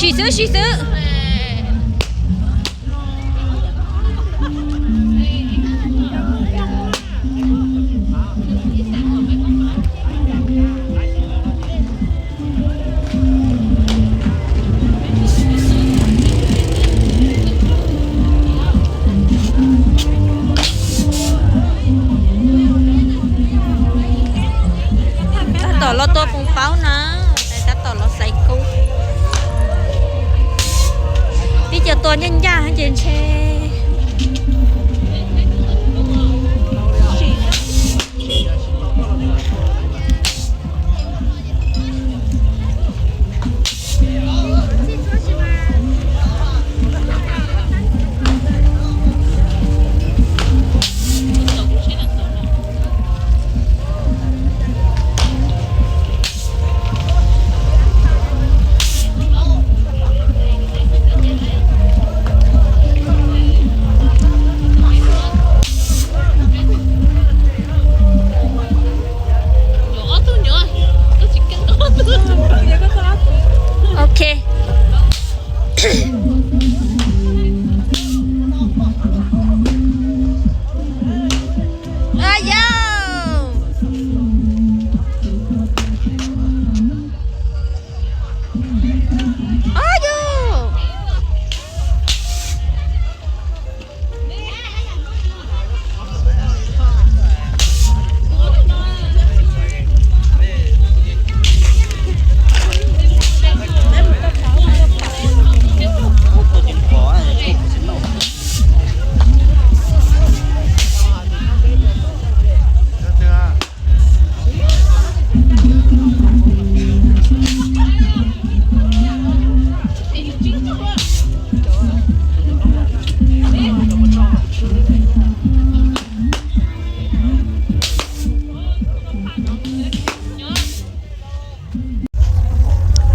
Sim xwb, sim xwb. Tab tom los tua poos paub na, tab tom los xaiv kub. Tib co tua ncaj ncaj ces ntshe. Ok. Au yau. Au yau.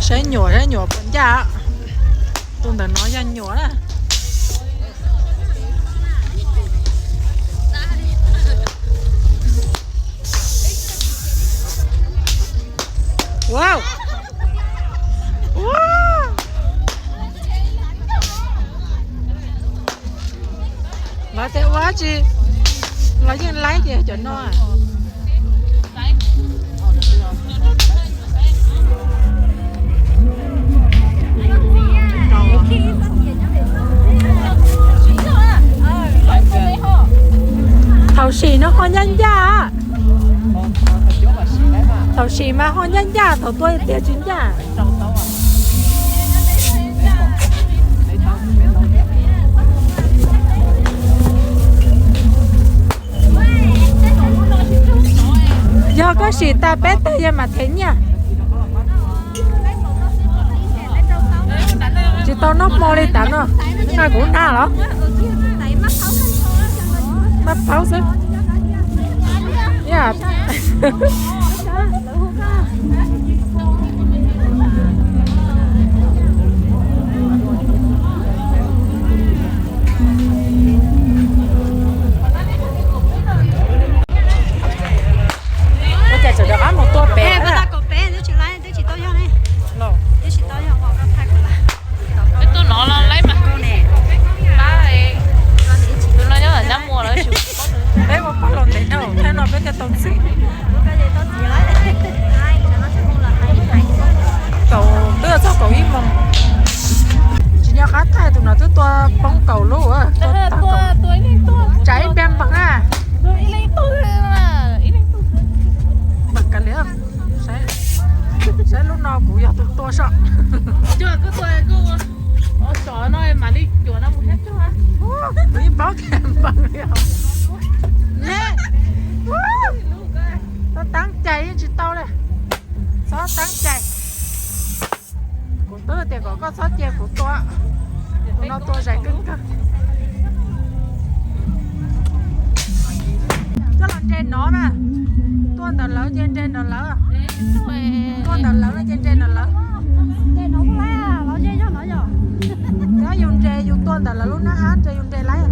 Saib nyuam, saib nyuam puas ncaj. Tus ntawm no yog nyuam na. Wow. Wow. Lawv tias ua dab tsi, lawv yeej laib ces cov no. Thaum sim no ho ncaj ncaj. Thaum sim mas ho ncaj ncaj, thaum tua tiag tsis ncaj. Yog koj sim tas peb tag yog mam them nyiaj. Tsis tau noj hmo li tas no. Nqa kuv na los. Maj phaub xwb. Ua cas tseem rov qab mus tua pem? Twb tsis tau yog ne. Twb tsis tau yog. Peb tuaj no los laib mas. Tus no nyob tom Nyab Muas lawm. Peb ua pog los ntev dhau, thaum no peb thiaj tau txim. Kaum, twb txog kaum ib moos. Tsis nco qab thaij, tus no twb tua poob kaum lub, tua tag kaum. Tsaiv ib npag npag na. Npag kav liam. Saib lub no kuv yog tus tua soj. Kuv ib paub tias npag li os. Ne, txhob teeb cai yeej tsis tau li. Txhob teeb cai. Kuv twb tias kom koj txhob cia kuv tua. Tus no tua zais kawg kawg. Coj los nres no na. Tua ntawm lawv ces nres ntawm lawv. Tua ntawm lawv no ces nres ntawm lawv. Yog yus nres yus tua ntawm lawv lub nab ab ces yus nres laib.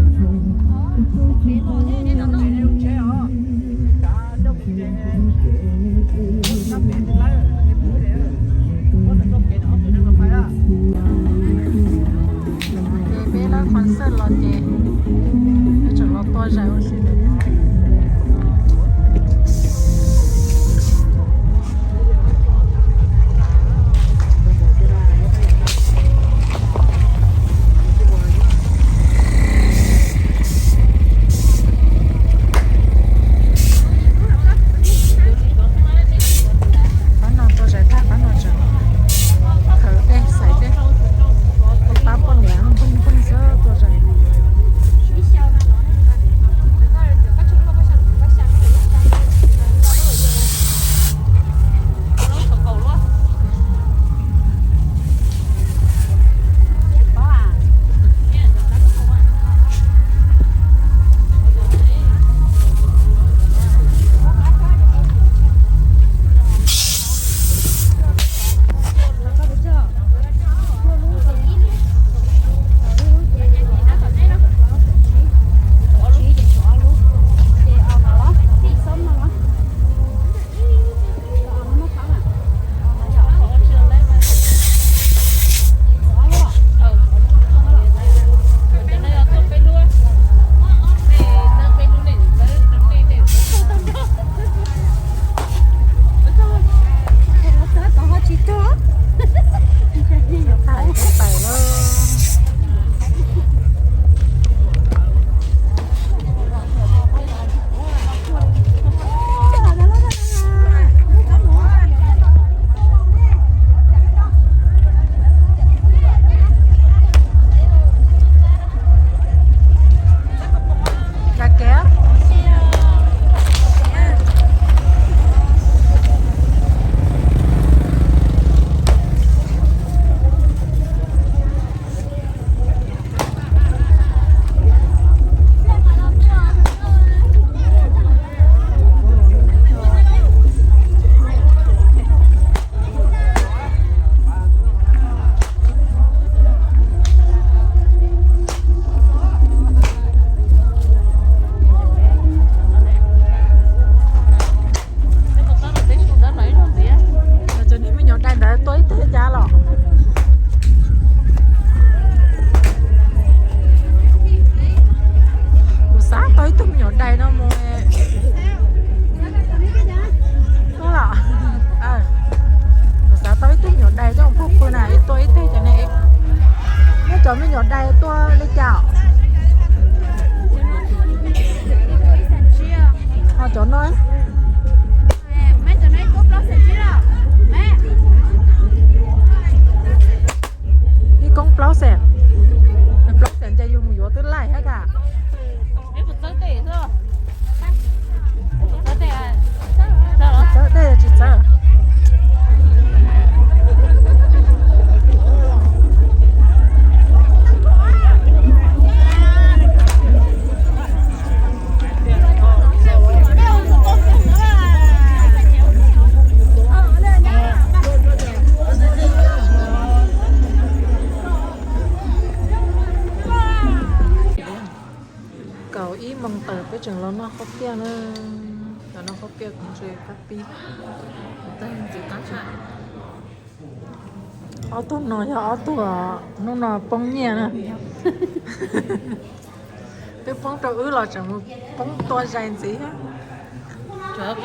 Cov me nyuam dais tuaj li cas? Ho cov no ib koob plaub xees, plaub xees ces yus mus yuav twb laij thiab cas. Txawb dej tsis txawb. Kaum ib moos tawm peb tseem los noj qhaub piaj na. Los noj qhaub piaj kuv ntshe kab pib. Ob tug no yog ob tug hnub no poob nyiaj na. Twb poob rau wb los tseem mus poob tua zais ntxiv thiab.